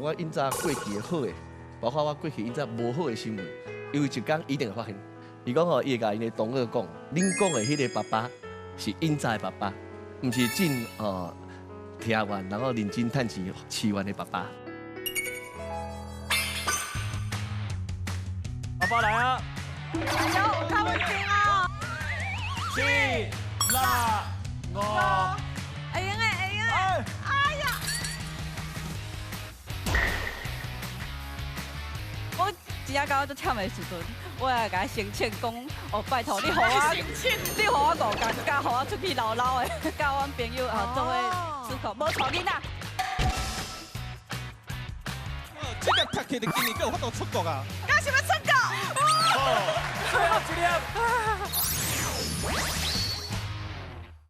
我𪜶早過去的好的，包括我過去𪜶早無好的新聞，有一天一定會發現。伊講吼，伊會共𪜶的同學講，恁講的彼个爸爸是𪜶早的爸爸，毋是真哦聽完然後認真趁錢飼阮的爸爸。爸爸來啊！哎呦，較穩定哦。七、六、五。會用的，會用的。哎呀！我真正感覺足忝的時陣，我會共伊申請講，哦，拜託你予我，你予我五工假，予我出去摎摎的，佮阮朋友啊做伙出國，無帶囡仔。這個讀起的今年閣有法度出國啊？敢是欲出國？哦，最後一粒。